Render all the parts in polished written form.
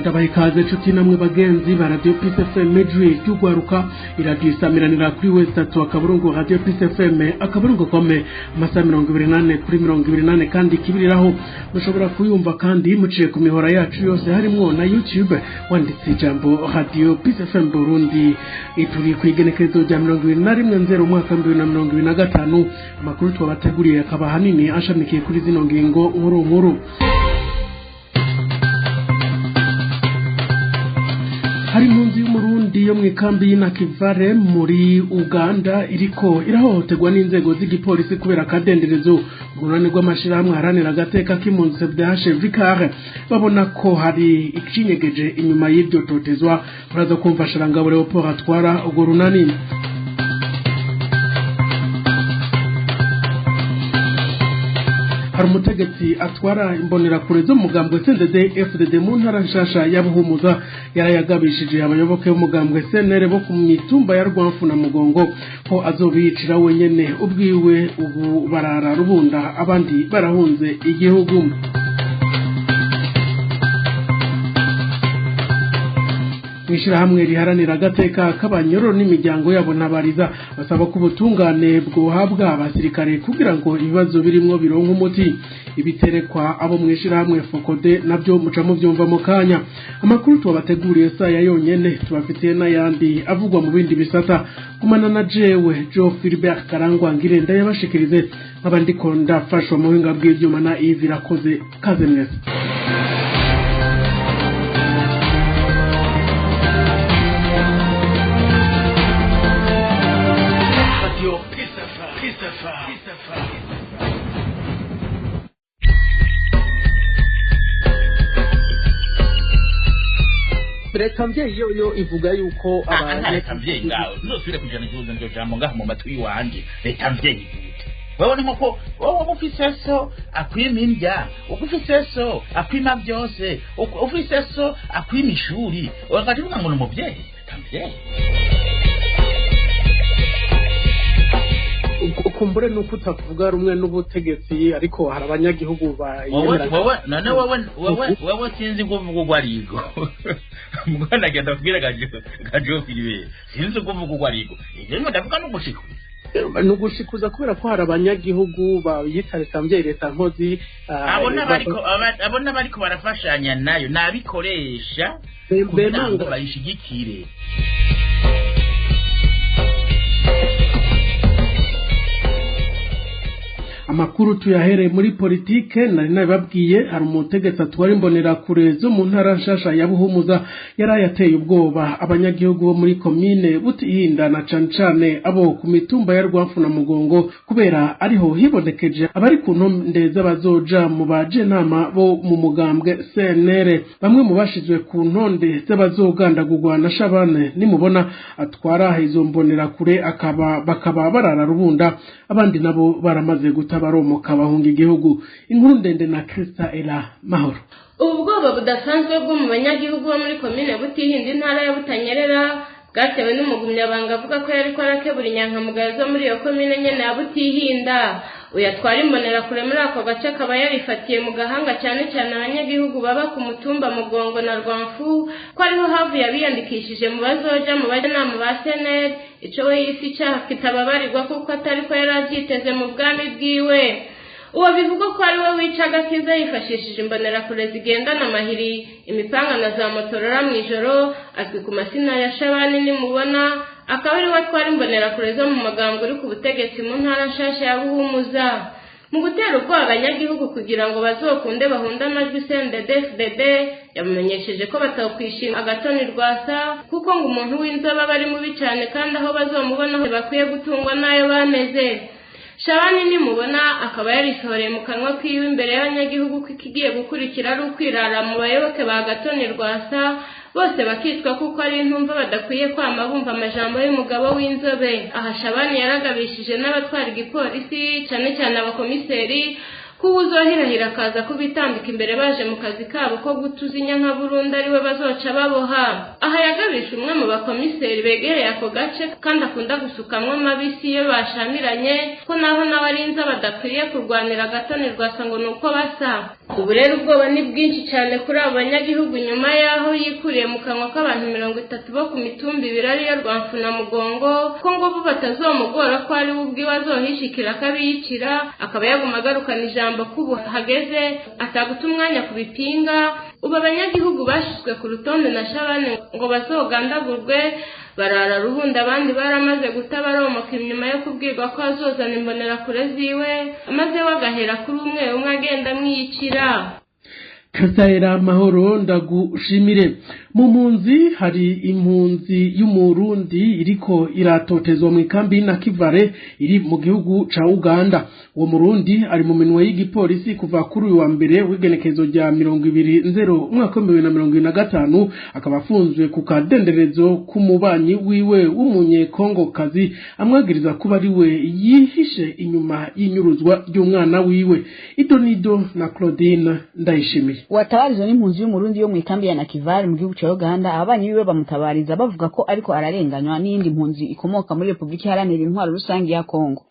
Ndabaha ikaze nshuti namwe bagenzi ba Radio Peace FM ijwi ry'ugwaruka, iradiyo isamiranira kuri www akaburungu Radio Peace FM akaburungu com, amasaha 24 kuri 24, kandi kibiriraho mushobora kuyumva kandi muciye ku mihora yacu yose harimwo na YouTube, wanditse ijambo Radio Peace FM Burundi. Turi ku igenekerezo rya 21 nzero umwaka 2025. Amakuru twabateguriye akaba ahanini ashamikiye kuri zino ngingo nkuru nkuru. Hari impunzi y'Umurundi yo mw'ikambi y'Inakivale muri Uganda iriko irahohoterwa n'inzego z'igipolisi kubera akadenderezo. Urunani rw'amashirahamwe aharanira agateka k'impunzi CFDH Vicar babona ko hari icinyegeje inyuma y'iryo totezwa. Muraza kumva Sharangabo Leopold atwara urwo runani. Hari umutegetsi atwara imbonerakure zo mu mugambwe CNDD FDD mu ntara nshasha ya Buhumuza yarayagabishije abayoboke b'umugambwe CNL bo ku mitumba ya Rwamfu na Mugongo ko azobiyicira wenyene ubwiwe. Ubu barara rubunda, abandi barahunze igihugu. Mw'ishirahamwe riharanira agateka k'abanyororo n'imiryango yabo ntabariza basaba ko ubutungane bwohabwa abasirikare kugira ngo ibibazo birimwo bironke umuti. Ibiterekwa abo mw'ishirahamwe Fokode nabyo muca muvyumva mu kanya. Amakuru tubateguriye saya yonyene, tubafitiye n'ayandi avugwa mu bindi bisata. Gumana na jewe Joe Philbert Karangwa ngirenda yabashikirize, nkaba ndiko ndafashwa mu buhinga bw'ivyuma na Yves Irakoze. Kaze mwese. Leta mvyeyi yoyo ivuga yuko abantu leta mvyeyi ngawe ntuzosubire kujana ikibuzo niryo jambo ngaha mu matwi iwanje. Leta mvyeyi gute? Wewe ni nko wowe ufise so akwima indya, ufise so akwima byose, ufise so akwima ishuri, wakati uvuga ngo ni umuvyeyi. Leta mvyeyi kumbure nuko utavuga rumwe n'ubutegetsi, ariko hari abanyagihugu bayemera. Wowe none wewe sinzi ko uvuga uko ariko mwana agenda kubwira gajo Philippe, sinzi ko uvuga uko ariko ivyo ndimo ndavuga no gushikuza, nugushikuza kubera ko hari abanyagihugu bayita leta mvyeyi, leta nkozi. Abo n'abariko barafashanya nayo nabikoresha kugira ngo bayishigikire. Amakuru tuyahereye muri politike. Nari nabibabwiye, hari umutegetsi atwara imbonerakure zo mu ntara nshasha ya Buhumuza yarayateye ubwoba abanyagihugu bo muri komine Butihinda na cane cane abo ku mitumba ya Rwamfu na Mugongo, kubera ariho hibonekeje abari ku ntonde z'abazoja mu bajenama bo mu mugambwe CNL. Bamwe mu bashizwe ku ntonde z'abazogandagurwa na Shabane nimubona atwara izo mbonerakure akaba bakaba barara rubunda, abandi nabo baramaze guta baromoka bahunga igihugu. Inkuru ndende na Krista Ela Mahoro. Ubwoba budasanzwe bwo mu banyagihugu bo muri komine Butihinda intara ya Butanyerera bwatewe n'umugumyabanga avuga ko yariko arakebura inyankamugayo zo muri iyo komine nyene ya Butihinda. Uyatwara imbonerakure muri ako gace akaba yarifatiye mu gahanga cyane cyane abanyagihugu baba ku mutumba Mugongo na Rwamfu, ko ariho havuye abiyandikishije mu bazoja mu bajenama ba CNL. Ico we yise icaha kitababarirwa kuko atariko yari avyiteze mu bwami bwiwe. Uwo bivugwa ko ari we wica agakiza yifashishije imbonerakure zigendana amahiri, imipanga na za motorora mw'ijoro, azwi ku masina ya Shabani nimubona, akaba ari we atwara imbonerakure zo mu magambo uri ku butegetsi mu ntara nshasha ya Buhumuza. Mu gutera ubwoba abanyagihugu kugira ngo bazokunde bahunde amajwi CNDD-FDD, yamumenyesheje ko batakwishima agatoni rwasa, kuko ngo umuntu w'inzobe aba ari mubi cyane kandi aho bazomubona bakwiye gutungwa n'ayo bameze. Shabani nimubona akaba yarisohoreye mu kanwa kiwe imbere y'abanyagihugu ko ikigiye gukurikira ari ukwirara mu bayoboke ba Gatoni Rwasa bose bakicwa kuko ari intumva badakwiye kwama bumva amajambo y'umugabo w'inzobe. Aha Shabani yaragabishije n'abatwara igipolisi cyane cyane abakomiseri ko uwuzohirahira akaza kubitambika imbere baje mu kazi kabo ko gutuza inyanka burundu ariwe bazoca baboha. Aha yagabisha umwe mu bakomiseri begereye ako gace kandi akunda gusukamwo amabisi iyo bashamiranye, ko naho n'abarinza badakwiye kurwanira Gatoni Rwasa ngo ni uko basa. Ubu rero ubwoba ni bwinshi cyane kuri abo banyagihugu nyuma y'aho yikuriye mu kanwa k'abantu 30 bo ku mitumba ibiri ariyo Rwamfu na Mugongo, ko ngo bo batazomugora ko ari we ubwiwe azohishikira akabiyicira, akaba yaguma agarukana ijambo ko ubu hageze ataguta umwanya ku bipinga. Ubu abanyagihugu bashizwe ku rutonde na Shabani ngo bazogandagurwe barara ruhunda, abandi baramaze guta baromoka inyuma yo kubwirwa ko azozana imbonerakure ziwe, maze we agahera kuri umwe umwe agenda amwiyicira. Kasaira Mahoro, ndagushimire. Mu mpunzi hari impunzi y'Umurundi iriko iratotezwa mu ikambi na Kivare iri mu gihugu ca Uganda. Uwo Murundi ari mu minwe y'igipolisi kuva kuri uyu wa mbere w'igenekezo rya 20 umwaka wa 2025, akaba afunzwe ku kadenderezo k'umubanyi wiwe w'umunyekongokazi amwagiriza kuba ari we yihishe inyuma y'inyuruzwa ry'umwana wiwe. Idonido na Claudine Ndayishimiye. Watabarizwa n'impunzi y'Umurundi yo mu ikambi ya Nakivale mu gihugu ca Uganda, ababanyi biwe bamutabariza bavuga ko ariko ararenganywa n'iyindi mpunzi ikomoka muri Republika Iharanira Intwaro Rusange ya Kongo.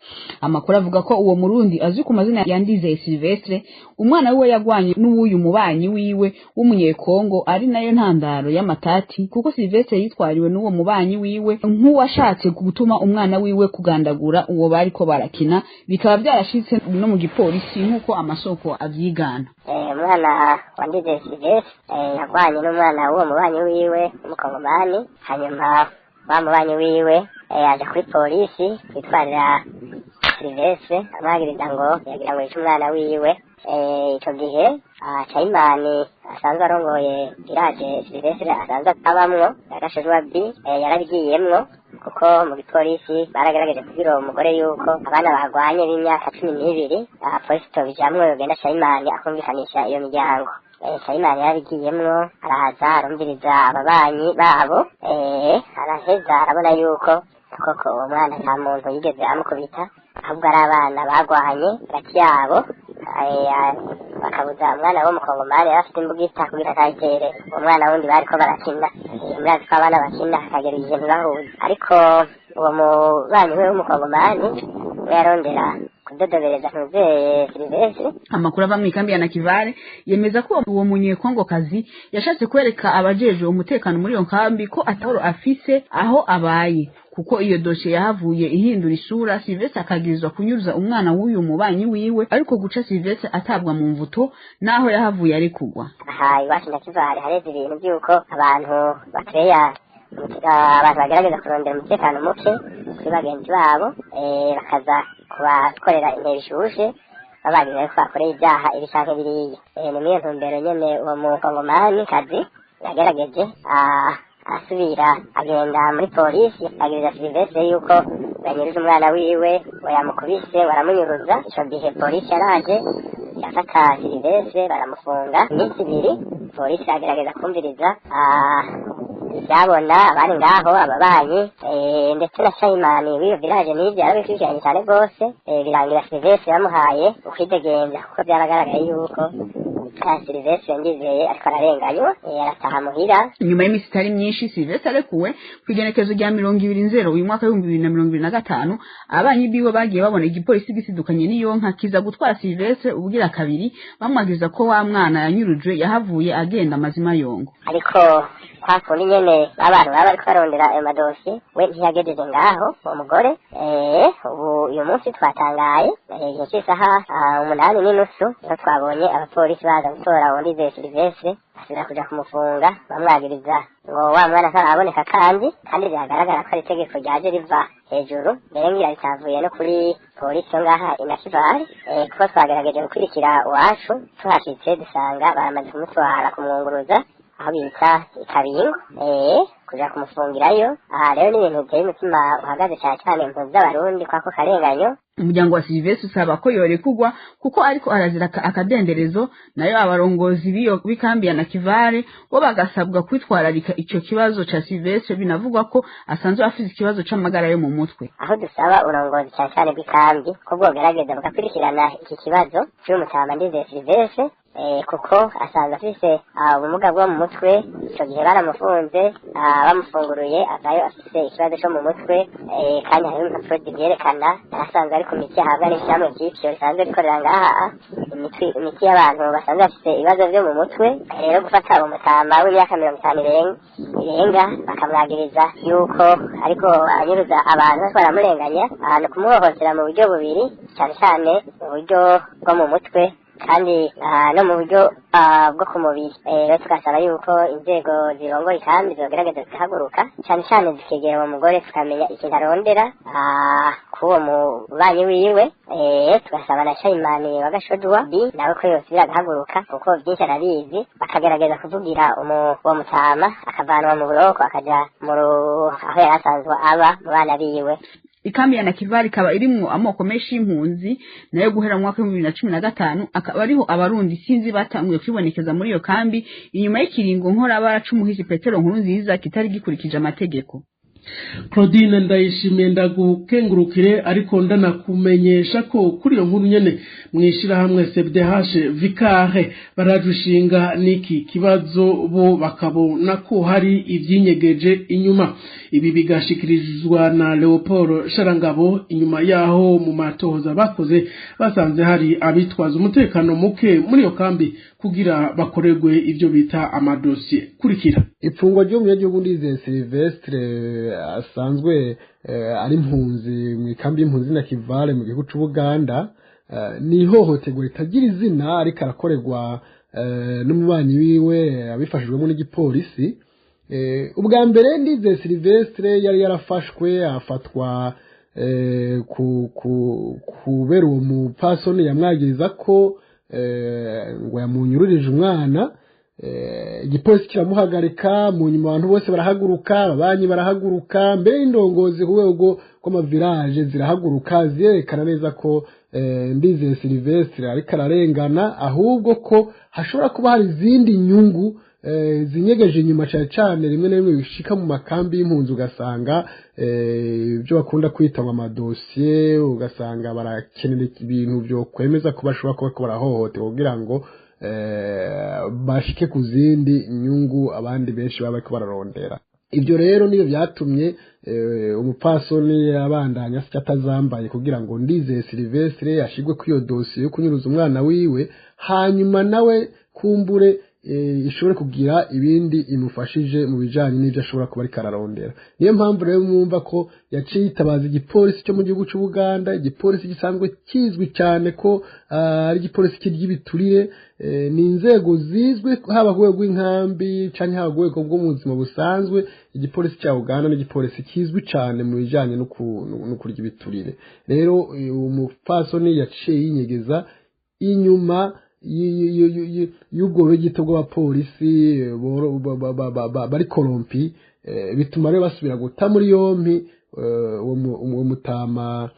Amakuru avuga ko uwo Murundi azwi ku mazina ya Ndizeye Silvestre, umwana wiwe yagwanye n'uwuyu mubanyi wiwe w'umunyekongo, ari nayo ntandaro y'amatati, kuko Silvestre yitwariwe n'uwo mubanyi wiwe nk'uwashatse gutuma umwana wiwe kugandagura uwo bariko barakina, bikaba byarashitse no mu gipolisi nk'uko amasoko avyigana. Umwana wa Ndizeye Silvestre yagwanye n'umwana w'uwo mubanyi wiwe w'umukongomani, hanyuma wa mubanyi wiwe aja kuri polisi kwitwarira Silvestre amwagiriza ngo yagira ngo yice umwana wiwe. Ico gihe Chayimani asanzwe arongoye village Silvestre asanzwe abamwo agashejwa B yarabigiyemwo, kuko mu gipolisi baragerageje kubwira uwo mugore yuko abana bagwanye b'imyaka 12, polisi tobijamwo yogenda Chayimani akumvikanisha iyo miryango. Chayimani yarabigiyemwo, araza arumviriza ababanyi babo, araheza arabona yuko koko uwo mwana nta muntu yigeze amukubita, ahubwo ari abana bagwanye hagati yabo, bakabuza umwana w'umukongomani yari afite imbugita kugira ntayitere umwana wundi bariko barakina. Murazi ko abana bakina hakagera igihe ntibahuze, ariko uwo mubanyi we w'umukongomani we yarondera kudodobereza ntuzeye Silvestre. Amakuru ava mu ikambi ya Nakivale yemeza ko uwo munyekongokazi yashatse kwereka abajejwe umutekano muri iyo nkambi ko atahoro afise aho abaye, kuko iyo doshe yahavuye ihindura isura, Silvestre akagirizwa kunyuruza umwana w'uyu mubanyi wiwe, ariko guca Silvestre atabwa mu mvuto naho yahavuye ari kugwa. Aha iwacu Nakivale hareze ibintu by'uko abantu bakeya, abantu bagerageza kurondera umutekano muke kuri bagenzi babo, bakaza kubakorera intebe ishushe babagira ko bakoreye ibyaha ibi canke biriya. Ni muri iyo ntumbero nyene uwo mukongomani kazi yagerageje asubira agenda muri polisi agiriza Silvestre yuko yanyuruje umwana wiwe, ngo yamukubise baramunyuruza. Ico gihe polisi yaraje yafata Silvestre baramufunga iminsi ibiri. Polisi agerageza kumviriza ivyabona abari ngaho ababanyi, ndetse na Chayimani w'iyo village n'ivyo yarabikurikiranye cane rwose. Birangira Silvestre bamuhaye ukwidegemvya, kuko vyaragaragaye yuko Silvestre Ndizeye ariko ararenganywa, arataha muhira. Nyuma y'imisi itari myinshi Silvestre arekuwe, ku igenekerezo rya 20 uyu mwaka 2025, ababanyi biwe bagiye babona igipolisi gisidukanye n'iyonka kiza gutwara Silvestre ubugira kabiri, bamwagiriza ko wa mwana yanyurujwe yahavuye agenda amazima yongo. Ariko kwa kundi nyene abantu baba bariko barondera ayo madosiye, we ntiyagejeje ngaho uwo mugore. Ubu uyu munsi twatangaye igihe c'isaha 8:30 niho twabonye abapolisi baza gutora uwo Ndizeye Silvestre, basubira kuja kumufunga bamwagiriza ngo wa mwana ntaraboneka, kandi vyagaragara ko ari itegeko ryaje riva hejuru, mbere ngira ritavuye no kuri polisi yo ngaha i Nakivale, kuko twagerageje gukurikira uwacu, tuhashitse dusanga baramaze kumutwara kumwunguruza aho bita ikabingo, kuja kumufungirayo. Aha rero ni ibintu biteye umutima uhagaze cane cane impunzi z'Abarundi kwako karenganyo. Umuryango wa Silvestre usaba ko yorekurwa kuko ariko arazira akadenderezo, nayo abarongozi b'iyo b'ikambi ya Nakivale bo bagasabwa kwitwararika ico kibazo ca Silvestre, binavugwa ko asanzwe afise ikibazo c'amagara yo mu mutwe. Aho dusaba uburongozi cane cane bw'ikambi ko bwogerageza bugakurikirana iki kibazo c'uyu mutama Ndizeye Silvestre, Kuko asanzwe afise ubumuga bwo mu mutwe. Ico gihe baramufunze, bamufunguruye avayo afise ikibazo co mu mutwe, kandi hariho impapuro zivyerekana. Asanzwe ari ku miti ahabwa n'ishirahamwe vy'ivyo risanzwe rikorera ngaha, imiti y'abantu basanzwe bafise ibibazo vyo mu mutwe. Rero gufata uwo mutama w'imyaka 50 irenga bakamwagiriza yuko ariko anyuruza abantu, bariko baramurenganya ahantu, kumuhohotera mu buryo bubiri, cane cane mu buryo bwo mu mutwe kandi no mu buryo bwo ku mubiri. Rero tugasaba yuko inzego zirongoye ikambi zogerageza zigahaguruka, cane cane zikegera uwo mugore, tukamenya ikintu arondera k'uwo mubanyi wiwe. Tugasaba na Shayimani wa Gashodwa B nawe ko yosubira agahaguruka, kuko vyinshi arabizi, bakagerageza kuvugira uwo mutama akavanwa mu buroko akaja mu aho yari asanzwe aba mu bana biwe. Ikambi ya Nakivale ikaba irimwo amoko menshi y'impunzi, nayo guhera mu mwaka wa 2015 akaba ariho Abarundi sinzi batanguye kwibonekeza muri iyo kambi inyuma y'ikiringo nkorabara c'umuhisi Petero Nkurunziza kitari gikurikije amategeko. Claudine Ndayishimiye, ndagukengurukire, ariko ndanakumenyesha ko kuri iyo nkuru nyene mwishirahamwe CBDH Vicare barajushinga n'iki kibazo, bo bakabona ko hari ivyinyegeje inyuma. Ibi bigashikirizwa na Leopold Sharangabo inyuma yaho mu matohoza bakoze basanze hari abitwaza umutekano muke muri iyo kambi kugira bakorerwe ivyo bita amadosiye. Kurikira. Ifungwa ry'umunyagihugu Ndizeye Silvestre asanzwe ari impunzi mu ikambi y'impunzi na Kivale mu gihugu c'Ubuganda ni ihohoterwa ritagira izina ariko arakorerwa n'umubanyi wiwe abifashijwemo n'igipolisi. Ubwa mbere Ndizeye Silvestre yari yarafashwe, afatwa kubera uwo mupfasoni yamwagiriza ko ngo yamunyururije umwana. Igipolisi kiramuhagarika, mu nyuma abantu bose barahaguruka, ababanyi barahaguruka, mbere y'indongozi ku rwego rw'amavirage zirahaguruka, zirerekana neza ko Ndizeye Silvestre ariko ararengana, ahubwo ko hashobora kuba hari izindi nyungu zinyegeje inyuma, cane cane rimwe na rimwe bishika mu makambi y'impunzi ugasanga ibyo bakunda kwita ngo amadosiye, ugasanga barakenera ibintu byo kwemeza ko bashobora kuba ko barahohoterwa kugira ngo bashike ku zindi nyungu abandi benshi baba bariko bararondera. Ibyo rero niyo byatumye umupfasoni abandanya asya atazambaye kugira ngo Ndizeye Silvestre ashigwe kuri iyo dosiye yo kunyuruza umwana wiwe, hanyuma nawe kumbure ishobore kugira ibindi imufashije mu bijanye n'ivyo ashobora kuba ariko ararondera. Niyo mpamvu rero mwumva ko yaciye yitabaza igipolisi cyo mu gihugu c'Ubuganda, igipolisi gisanzwe kizwi cyane ko ari igipolisi kirya ibiturire. Ni inzego zizwi haba ku rwego rw'inkambi canke haba ku rwego rwo mu buzima busanzwe. Igipolisi cya Uganda n'igipolisi kizwi cyane mu bijanye no kurya ibiturire. Rero umupfasoni yaciye yinyegeza inyuma y'ubwo bugito bw'abapolisi bari korompi, bituma rero basubira guta muri yompi uwo mutama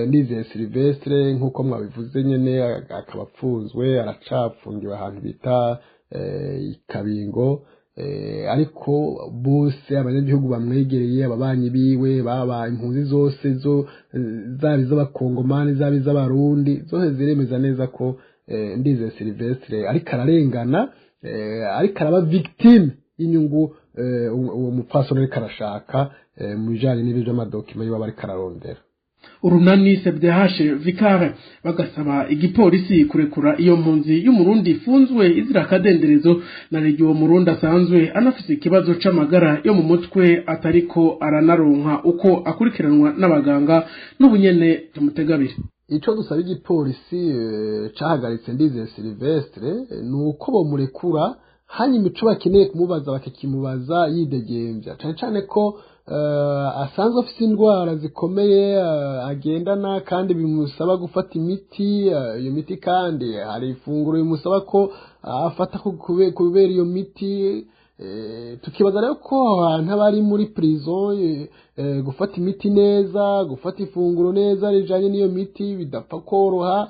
Ndizeye Silvestre, nk'uko mwabivuze nyene, akaba apfunzwe, aracapfungiwe ahantu bita Ikabingo. Ariko bose abanyagihugu bamwegereye, ababanyi biwe, baba impunzi zose zo zaba iz'abakongomani zaba iz'abarundi, zose ziremeza neza ko Ndizeye Silvestre ariko ararengana, ariko araba victime y'inyungu uwo mupfasoni ariko arashaka mu bijanye n'ibyo by'amadokima yiwe aba ariko ararondera. Urunani CBDH Vicare bagasaba igipolisi kurekura iyo mpunzi y'Umurundi ifunzwe izira akadenderezo, na rege uwo Murundi asanzwe anafise ikibazo c'amagara yo mu mutwe atariko aranaronka uko akurikiranwa n'abaganga n'ubunyene. Tumutegabire. Ico dusaba igipolisi cahagaritse Ndizeye Silvestre ni uko bomurekura, hanyuma ico bakeneye kumubaza bakakimubaza yidegembya, cane cane ko asanzwe afise indwara zikomeye agendana, kandi bimusaba gufata imiti. Iyo miti kandi hari ifunguro bimusaba ko afata kubera iyo miti. Tukibaza rero ko aho hantu aba ari muri prison, gufata imiti neza, gufata ifunguro neza rijanye n'iyo miti bidapfa koroha,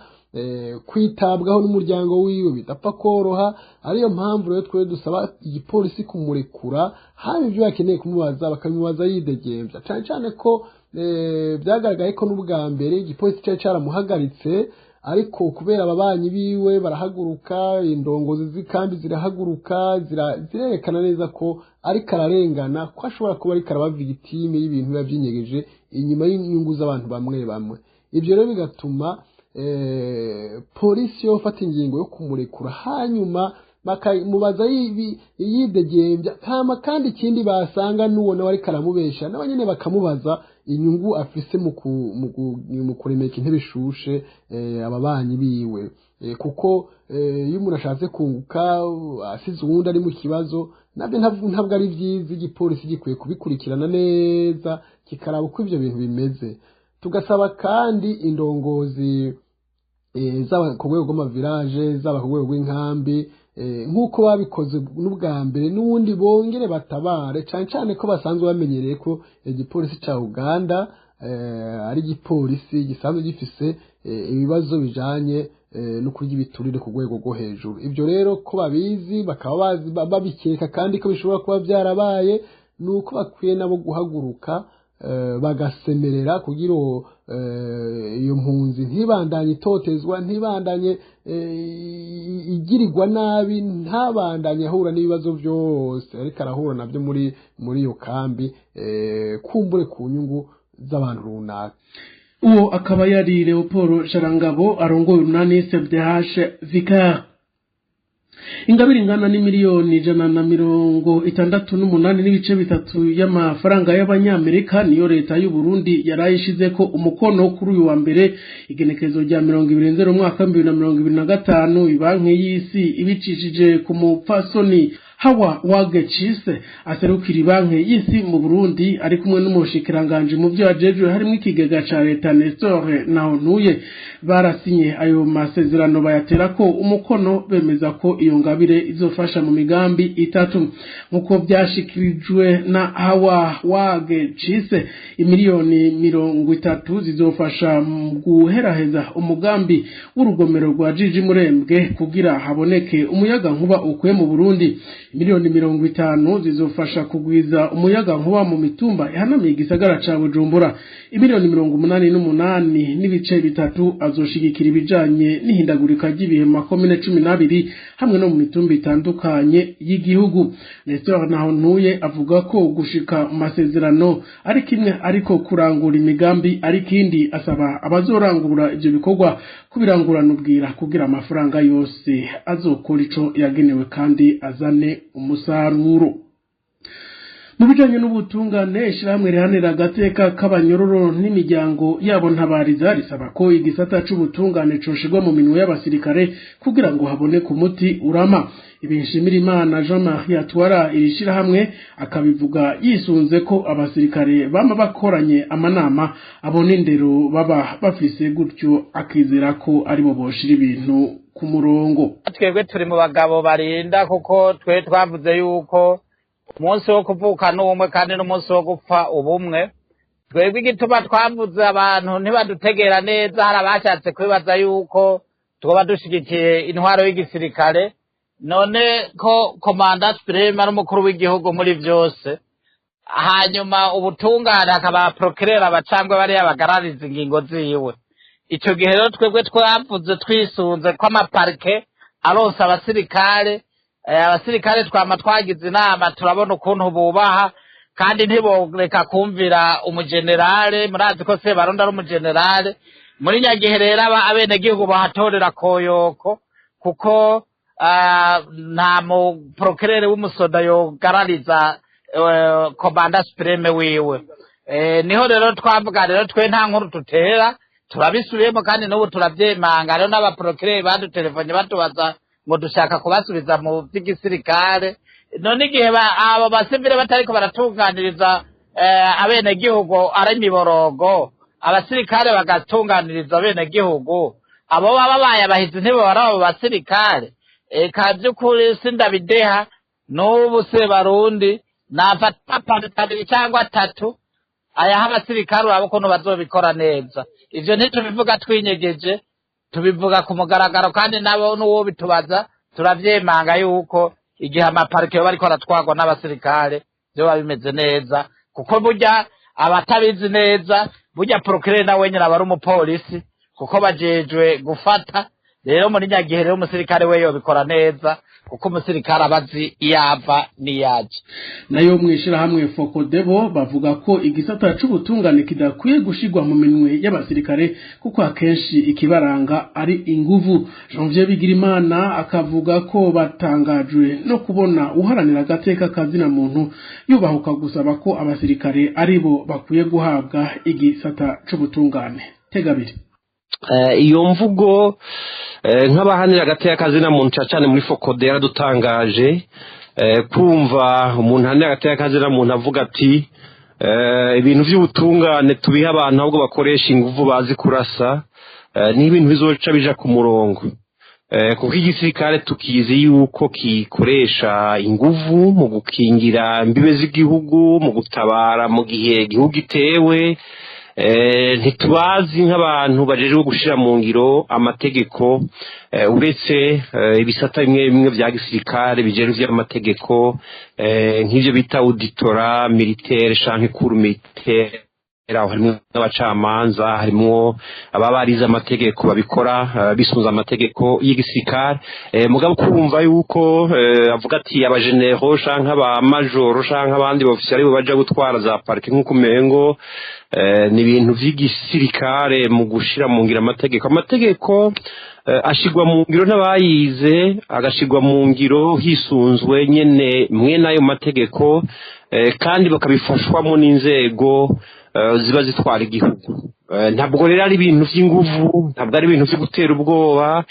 kwitabwaho n'umuryango wiwe bidapfa koroha. Ariyo mpamvu rero twe dusaba igipolisi kumurekura, haba ibyo bakeneye kumubaza bakabimubaza yidegembya, cane cane ko byagaragaye ko n'ubwa mbere igipolisi cari caramuhagaritse Ariko kubera ababanyi biwe barahaguruka, indongozi z'ikambi zirahaguruka, zirerekana neza ko ariko ararengana, ko ashobora kuba ariko araba victime y'ibintu biba vyinyegeje inyuma y'inyungu z'abantu bamwe bamwe. Ivyo rero bigatuma polisi yofata ingingo yo kumurekura, hanyuma bakamubaza yidegembya. Hama kandi ikindi, basanga n'uwo nawe ariko aramubesha, nawe nyene bakamubaza inyungu afise mu kuremeka intebe ishushe ababanyi biwe, kuko iyo umuntu ashatse kunguka asize uwundi ari mu kibazo, nabyo ntabwo ari byiza. Igipolisi gikwiye kubikurikirana neza, kikaraba uko ivyo bintu bimeze. Tugasaba kandi indongozi, zaba ku rwego rw'amavilaje, zaba ku rwego rw'inkambi, nk'uko babikoze n'ubwa mbere, n'ubundi bongere batabare, cane cane ko basanzwe bamenyereye ko igipolisi ca Uganda ari igipolisi gisanzwe gifise ibibazo bijanye no kurya ibiturire ku rwego rwo hejuru. Ibyo rero ko babizi, bakaba bazi, babikeka kandi ko bishobora kuba byarabaye, ni uko bakwiye nabo guhaguruka, bagasemerera kugira iyo mpunzi ntibandanye itotezwa, ntibandanye igirirwa nabi, ntabandanye ahura n'ibibazo byose ariko arahura nabyo muri iyo kambi, kumbure ku nyungu z'abantu runaka. Uwo akaba yari Leopold Sharangabo, arongoye urunani CFDH Vicar. Ingabire ingana n'imiliyoni 168.3 y'amafaranga y'abanyamerika niyo leta y'u Burundi yarayishize ko umukono kuri uyu wa mbere, igenekerezo rya 20 umwaka 2025. Ibanki y'Isi, ibicishije ku mupfasoni Hawa Wagechise aserukira Banki y'Isi mu Burundi, ari kumwe n'umushikiranganje mu byo ajejwe harimo ikigega ca leta, Nestor Nahontuye, barasinye ayo masezerano, bayatera ko umukono, bemeza ko iyo ngabire izofasha mu migambi itatu. Nk'uko byashikirijwe na Hawa Wagechise, imiliyoni 30 zizofasha mu guheraheza umugambi w'urugomero rwa Jiji Murembwe kugira haboneke umuyaga nkuba ukwiye mu Burundi. Miliyoni 50 zizofasha kugwiza umuyaga nkuba mu mitumba ihanamiye igisagara ca Bujumbura. Imiliyoni 88.3 azoshigikira ibijanye n'ihindagurika ry'ibihe mu makomine 12 hamwe no mu mitumba itandukanye y'igihugu. Nestor Nahontuye avuga ko gushika mu masezerano ari kimwe, ariko kurangura imigambi ari kindi. Asaba abazorangura ivyo bikorwa kubirangurana ubwira kugira amafaranga yose azokora ico yagenewe kandi azane umusaruro. Mu bijanye n'ubutungane, ishirahamwe rihanira agateka k'abanyororo n'imiryango yabo Ntabariza risaba ko igisata c'ubutungane coshirwa mu minwe y'abasirikare kugira ngo haboneke umuti urama. Ibi Nshimirimana Jean Marie atwara iri shirahamwe akabivuga yisunze ko abasirikare bama bakoranye amanama, abona indero baba bafise, gutyo akizera ko aribo boshira ibintu ku murongo. Twebwe turi mu bagabo barinda, kuko twe twavuze yuko umunsi wo kuvuka n'ubumwe kandi n'umunsi wo gupfa ubumwe. Twebwe igituma twavuze, abantu ntibadutegera neza, hari abashatse kwibaza yuko twoba dushigikiye intwaro y'igisirikare. None ko commandant suprême ari umukuru w'igihugu muri vyose, hanyuma ubutungane akaba procureur, abacangwe bariya bagarariza ingingo ziwe, ico gihe rero twebwe twavuze twisunze ko amaparike aronse abasirikare. Abasirikare twama twagize inama, turabona ukuntu bubaha kandi ntiboreka kumvira umugenerale. Murazi ko Sebarundi ari umugenerale. Muri nyagihe rero abenegihugu bahatorera koyoko, kuko nta muprocureur w'umusoda yogarariza commandant suprême wiwe. Niho rero twavuga rero, twe nta nkuru tutera, turabisubiyemo kandi n'ubu turavyemanga. Rero n'abaprocureur badutelefone batubaza ngo dushaka kubasubiza mu vy'igisirikare. None igihe abo basivile batariko baratunganiriza abenegihugu, ari imiborogo, abasirikare bagatunganiriza abenegihugu, abo baba bayabahizi ntibabara abo basirikare? Eka vy'ukuri sindabideha. N'ubu Sebarundi nafata abiri cyangwa atatu ayaha abasirikare, uraba ukuntu bazobikora neza. Ivyo ntitubivuga twinyegeje, tubivuga ku mugaragaro, kandi nabo n'uwo bitubaza turavyemanga yuko igihe amaparike yoba ariko aratwarwa n'abasirikare vyoba bimeze neza, kuko burya abatabizi neza, burya procureur nawe nyene aba ari umupolisi. Kuko bajejwe gufata. Rero muri nyagihe rero umusirikare we yobikora neza, kuko umusirikare aba azi iyo ava n'iyaje. Nayo mwishirahamwe Fokodebo bavuga ko igisata c'ubutungane kidakwiye gushigwa mu minwe y'abasirikare, kuko akenshi ikibaranga ari inguvu. Janvier Bigirimana akavuga ko batangajwe no kubona uharanira agateka kazina muntu yubahuka gusaba ko abasirikare aribo bakwiye guhabwa igisata c'ubutungane. Tegabiri. Iyo mvugo nk'abahanira agateka kazina muntu cyane muri Fokode yaradutangaje, kumva umuntu ahanira agateka kazina muntu avuga ati ibintu by'ubutungane tubiha abantu ahubwo bakoresha inguvu bazi kurasa, ni ibintu bizoca bija ku murongo, kuko igisirikare tukizi yuko kikoresha inguvu mu gukingira imbibe z'igihugu, mu gutabara mu gihe igihugu gitewe. Ntitubazi nk'abantu bajejwe gushira mu ngiro amategeko, uretse ibisata bimwe bimwe vya gisirikare bijejwe vy'amategeko, nk'ivyo bita auditora militaire canke cour militaire. Aho harimwo abacamanza, harimwo ababariza amategeko babikora bisunze amategeko y'igisirikare. Mugabo kumva yuko avuga ati abagenero canke abamajoro canke abandi bofisiye aribo baja gutwara za parike, nk'uko umengo ni ibintu vy'igisirikare mu gushira mu ngiro amategeko. Amategeko ashigwa mu ngiro n'abayize, agashigwa mu ngiro hisunzwe nyene mwene ayo mategeko, kandi bakabifashwamo n'inzego ziba zitwara igihugu. Ntabwo rero ari ibintu by'inguvu, ntabwo ari ibintu byo gutera ubwoba,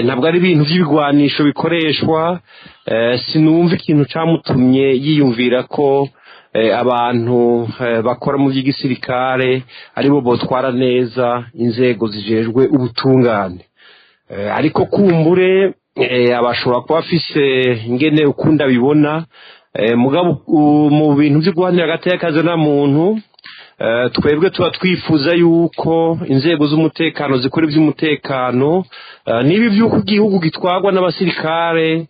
ntabwo ari ibintu by'ibigwanisho bikoreshwa. Sinumva ikintu camutumye yiyumvira ko abantu bakora mu by'igisirikare aribo botwara neza inzego zijejwe ubutungane. Ariko kumbure abashobora kuba afise ingene ukunda bibona. Mugabo mu bintu byo guhanira agateka kazina muntu, twebwe tuba twifuza yuko inzego z'umutekano zikora iby'umutekano. Niba iby'uko igihugu gitwarwa n'abasirikare,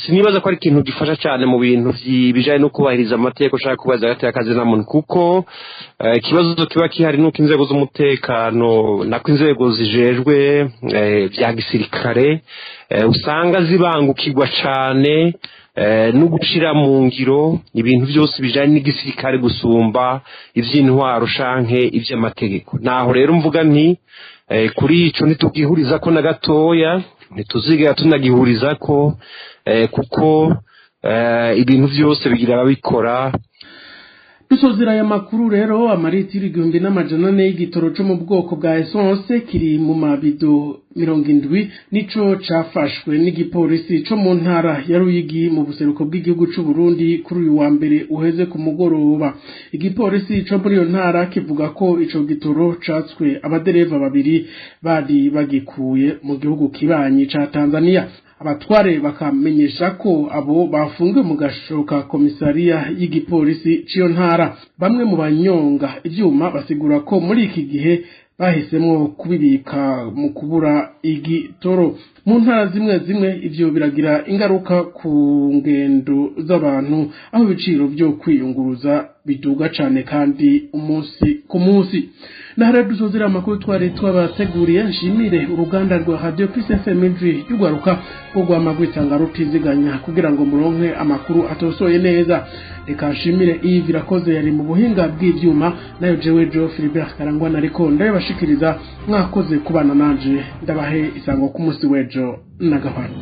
sinibaza ko ari ikintu gifasha cyane mu bintu bijanye no kubahiriza amategeko ushaka kubahiriza agateka kazina muntu, kuko ikibazo kiba kihari nuko inzego z'umutekano nako inzego zijejwe bya gisirikare usanga zibangukirwa cyane no gushira mu ngiro ibintu byose bijanye n'igisirikare gusumba ivy'intwaro canke ivy'amategeko. Naho rero mvuga nti kuri ico ntitugihuriza ko na gatoya, ntituzigera tunagihuriza ko, kuko ibintu byose bigira ababikora. Dusozera aya makuru rero, amaritiro 1400 y'igitoro cyo mu bwoko bwa essence kiri mu mabido 70 nico cafashwe n'igipolisi co mu ntara ya Ruyigi mu buseruko bw'igihugu c'u Burundi kuri uyu wa mbere uheze ku mugoroba. Igipolisi co muri iyo ntara kivuga ko ico gitoro catswe abadereva babiri bari bagikuye mu gihugu kibanyi ca Tanzania. Abatware bakamenyesha ko abo bafungiwe mu gashoka komisariya y'igipolisi c'iyo ntara. Bamwe mu banyonga ivyuma basigura ko muri iki gihe bahisemwo kubibika mu kubura igitoro. Mu ntara zimwe zimwe ivyo biragira ingaruka ku ngendo z'abantu, aho ibiciro byo kwiyunguruza biduga cane kandi umunsi ku munsi. Nahara dusozera amakuru twari twabateguriye. Nshimire uruganda rwa Radio Peace FM y'ugwaruka rwo rwamagwitanga rutiziganya kugira ngo muronke amakuru atosoye neza. Reka nshimire Yves Irakoze yari mu buhinga bw'ivyuma, nayo jewe Jo Philibert Karangwa nariko ndabashikiriza. Mwakoze kubana nanje, ndabahe isango ku munsi w'ejo nagahwana.